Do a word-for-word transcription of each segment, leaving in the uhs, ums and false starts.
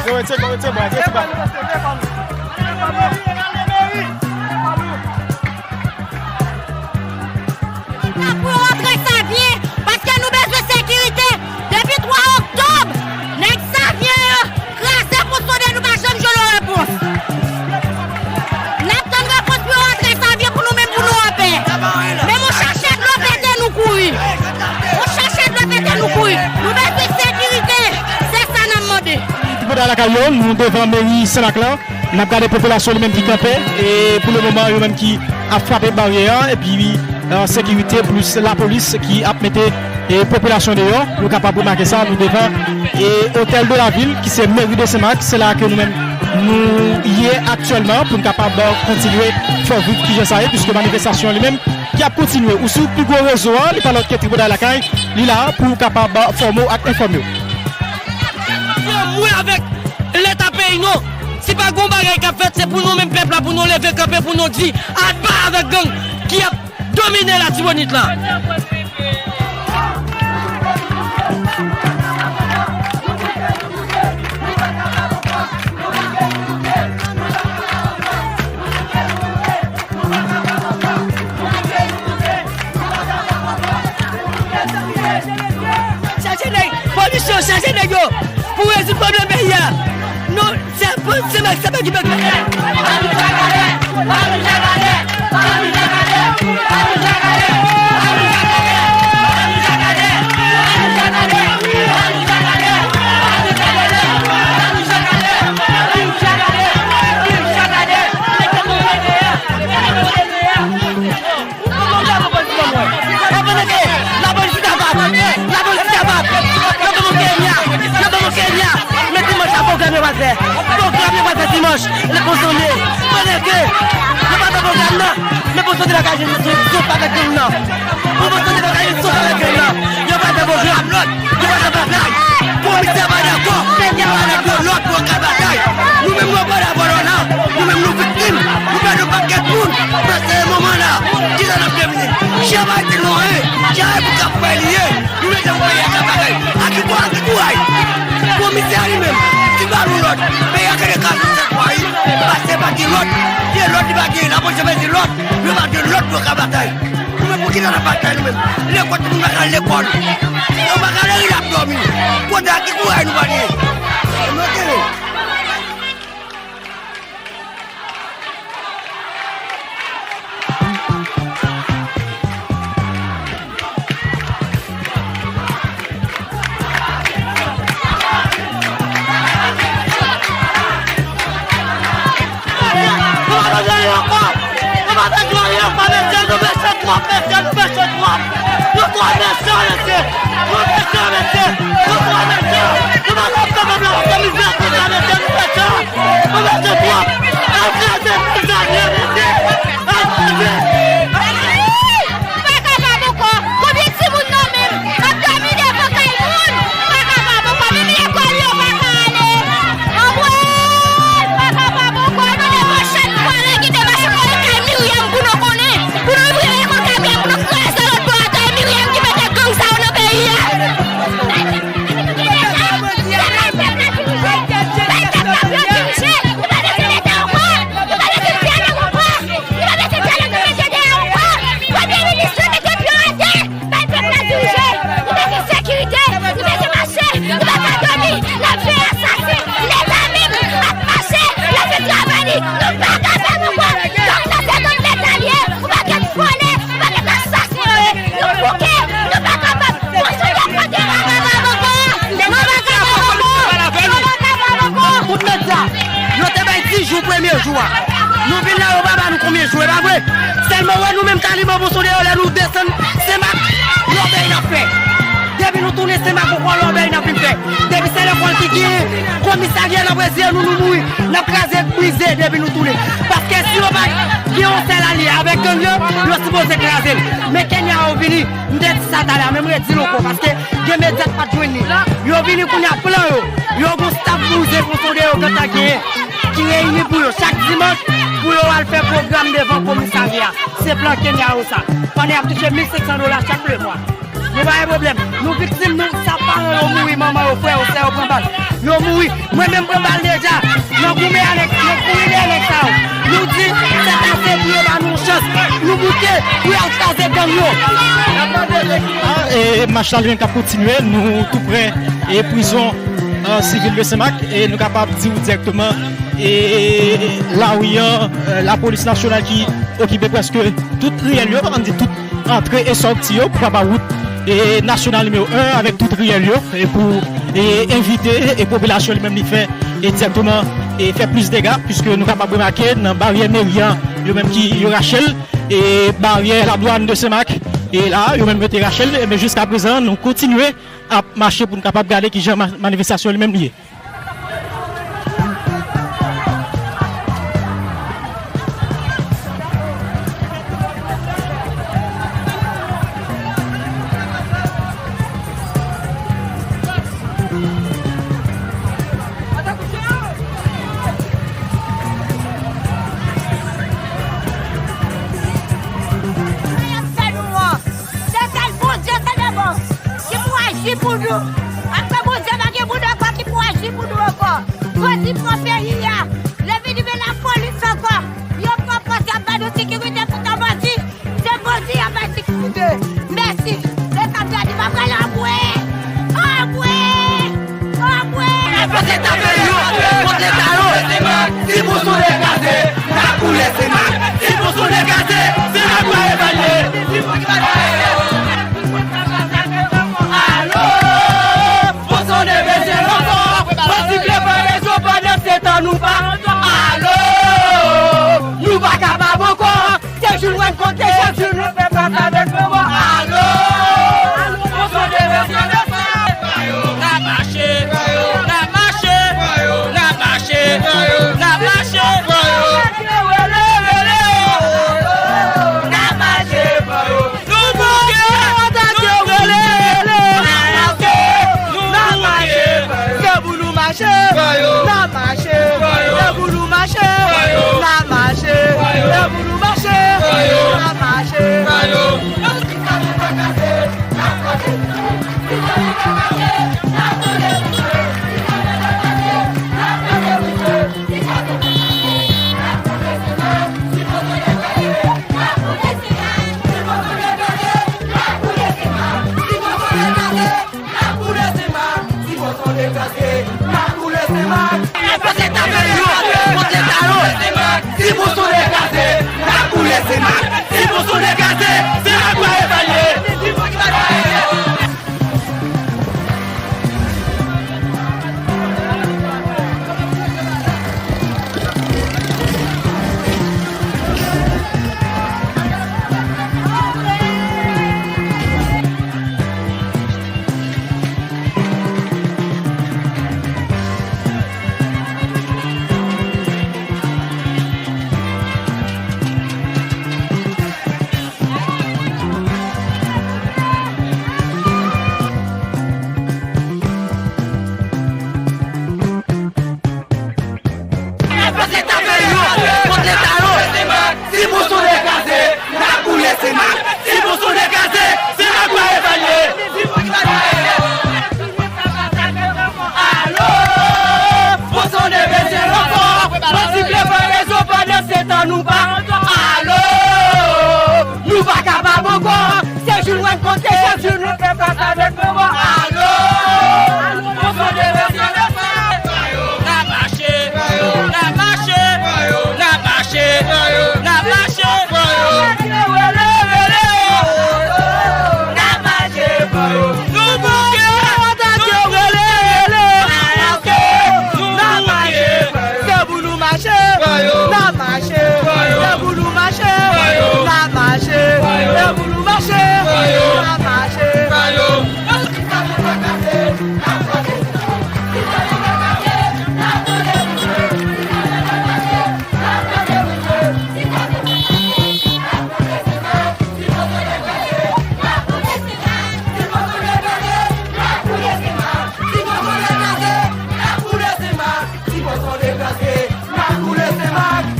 Yo, retire, retire, bwa, retire, bwa. Pou yo rantre Savyen, paske nou bezwen sekirite. Depi twa oktòb, nèg Savyen yo kraze Pon Sonde, nou pa janm jwenn yon repons. N ap tann repons pou yo rantre Savyen pou nou menm, pou nou anpè. Menm yon chache dlo pete, nou kouri. Yon chache dlo pete, nou kouri. Nou bezwen sekirite. Se sa n ap mande. Tripotay Lakay yo, nou devan meri Senmak lan. N ap gade popilasyon li menm ki kanpe, e pou le moman, yo menm ki ap frape baryè a, epi, e, sekirite plis lapolis ki ap mete, e, popilasyon deyò. Nou kapab remake sa, nou devan, e, Hôtel de la Ville, ki se meri de Senmak, se la ke nou menm nou ye aktyèlman pou n kapab kontinye fè w viv kijan sa ye, piske manifestasyon li menm ki ap kontinye. Ou sou pi gwo rezo a, li pa lòt ke Tripotay Lakay, li la pou kapab fòme w ak enfòme w. Mwen avèk Leta peyi nou, si pa gon bagay k ap fèt, se pou nou menm pèp la, pou nou leve kanpe, pou nou di, anba avèk gang ki ap domine Latibonit la. Chache nèg, polis yo, chache nèg yo pou rezoud pwoblèm peyi a. Nou, se, se, se, se, Lapolis kapab! Lapolis kapab! Yo ban mwen Kenya! Yo ban mwen Kenya! Men dimanch la pwogram yo pral fè! Pwogram yo pral fè dimanch! Lè Pon Sonde! Pandan ke yo pa fè pwogram nan, men Pon Sonde pa ka jwenn souf avèk gang nan! Pou Pon Sonde pa ka jwenn souf avèk gang nan! Yo pral fè pwogram! Yo pral fè batay! Komisè pa dakò! Yo pa dakò lòt pou yo ka batay! Nou menm nou pa dakò lòt la! Nou menm nou viktim! Nou pèdi yon pakèt moun! Nan se moman la! Kisa n ap devni? Jan Biden mouri, jan Repiblik ap fè li ye, nou mete pou peyi a ka bagay. Ak ki kou-, ak ki kouraj? Komisè a li menm, ki ba nou lòd, peyi a ka degaje sèt mwa, wi. Paske pa gen lòd, gen lòd li pa gen, lapolis yo mete lòd, yo pa gen lòd pou yo ka batay. Nou menm pou kisa n ap batay nou menm? Lekòl, timoun pa ka al lekòl. Yo pa ka al lari l ap dòmi. Kote ak ki kouraj nou pral ye? Nou tande. Nou pa bezwen anyen ankò. Nou pa bezwen anyen ankò, mesye, nou mechan twòp, mesye, nou mechan twòp. Nou twò mechan, mesye. Nou mechan, mesye. Nou twò mechan. Nou pa t ap kapab la, paske mizè konsa, mesye, nou mechan. Nou mechan twòp. Al kraze prizonye, mesye. Al kraze. Pa kapab ankò. Konbyen timoun nou menm k ap dòmi devan kay moun? Pa kapab ankò. Menm lekòl yo pa ka ale. Anmwey! Pa kapab ankò. Nou devan chan pou ale kite mache kole kay Miryèm pou nou konnen. Pou nou vire lekòl kay Miryèm, pou nou kraze lòt bò a kay Miryèm ki mete gang sa yo nan peyi a. Bay pèp la dirije. Bay pèp la pou yo dirije. Nou pa bezwen Leta ankò. Nou pa bezwen dyalòg ankò. Nou pa bezwen dyalòg, nou mete deyò ankò. Premye minis la mete pye atè. Bay pèp la dirije. Nou bezwen sekirite. Nou bezwen mache. Nou pa ka dòmi. N ap veye asasen. Leta menm ap mache. L ap fè travay li. Nou pa ka fè nou kwè. Donk, nan se donk Leta l ye. Ou pa gen vòlè. Ou pa gen asasen yo ye. Nou bouke. Nou pa kapab. Tout medya, yo te bay dis jou premye jou a. Nou vin la, yo pa ba nou konbyen jou, e pa vre? Sèlman, wè, nou menm Taliban, Pon Sonde yo, lè nou desann Senmak, lòbèy n ap fè. Depi nou tounen Senmak, ankò lòbèy n ap vin fè. Depi se lekòl ki genyen, komisarya n ap reziye nou, nou mouri. N ap kraze, brize, depi nou tounen. Paske si yo pa gen yon sèl alye avèk gang yo, yo sipoze kraze l. Men Kenya yo vini, m te di sa talè a, men m redi l ankò, paske gen medya k pa t jwenn li. Yo vini kounye a, plan yo. Yo gon staf bouze Pon Sonde yo gentan genyen, ki reyini pou yo chak dimanch, pou yo al fè pwogram devan komisarya. Se plan Kenya yo sa. Pandan y ap touche mil senk san dola chak lemwa. Nou pa gen pwoblèm. Nou viktim, nou, sa Yo mouri. Mwen menm pran bal deja. Nan goumen avèk, nan kouri dèyè nèg sa yo. Nou di, sèt ase pou yo ba nou yon chans. Nou bouke pou y al kraze gang yo. Ah, e mach la li menm k ap kontinye. Nou tou prè e prizon, e, sivil de Senmak. E nou kapab di w dirèkteman, e lari an, e, lapolis nasyonal ki okipe prèske tout riyèl yo, ann di tout antre e sòti yo pou kaba wout, e, nasyonal nimewo en avèk tout riyèl yo, e pou, e, envite, e, popilasyon li menm li fè, e, dirèkteman, e, fè plis dega, piske nou kapab remake nan baryè meri an, yo menm ki yo rache l, e, baryè ladwàn de Senmak, e la, yo menm yo te rache l, e, men jiska prezan, nou kontinye ap mache pou n kapab gade kijan ma-, manifestasyon li menm li ye. Sa y ap fè nou an, se sèl Bondye sèlman ki pou aji pou nou. Apre Bondye, pa gen moun ankò ki pou aji pou nou ankò. Bandi pran peyi a. Lè vini men lapolis ankò. Yo pran pòz y ap ba nou sekirite pou tan bandi. Se bandi y ap bay sekirite. Mèsi. Se sa m te di, m ap rele anmwe. Anmwe. Anmwe. N ap pase tape yo kont leta yo. Si Boston degaje, n ap boule Senmak. Si Boston degaje, Senmak va evalye. Alo! Fò sonde bezwen ranfò. Fò siffle fè rezon pandan se tan nou pa. Alo! Nou pa kapab ankò. Se jou n rankontre, se jou nou fè fas avèk lanmò. Alo! Fò sonde bezwen ranfò. N ap mache, n ap mache, n ap mache, n ap mache. Rele, rele, rele. N ap mache. Nou bouke! Nou bouke! Nou bouke! Se pou nou mache! N ap mache! Se pou nou mache! N ap mache! Se pou nou mache! N ap mache! N ap pase tape yo kont leta yo. Si Boston degaje, n ap boule Senmak. Si Boston degaje, Senmak va evalye. N ap pase tape yo kont leta yo. Si Boston degaje, n ap boule Senmak. Si Boston degaje, Senmak va evalye. Alo! Fò sonde bezwen ranfò. Fò siffle fè rezon pandan se tan nou pa. Alo! Nou pa kapab ankò. Se jou n rankontre, se jou nou fè fas avèk lanmò. Alo! Fò sonde bezwen ranfò. N ap mache, n ap mache, n ap mache, n ap mache. Rele, rele. N ap mache. Nou bouke! Nou bouke! Nou bouke! Se pou nou mache! N ap mache! Se pou nou mache! N ap mache! Se pou nou mache! N ap mache!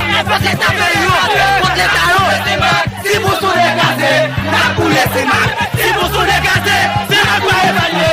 N ap pase tape yo kont leta yo. Si Boston degaje, n ap boule Senmak. Si Boston degaje, Senmak va evalye.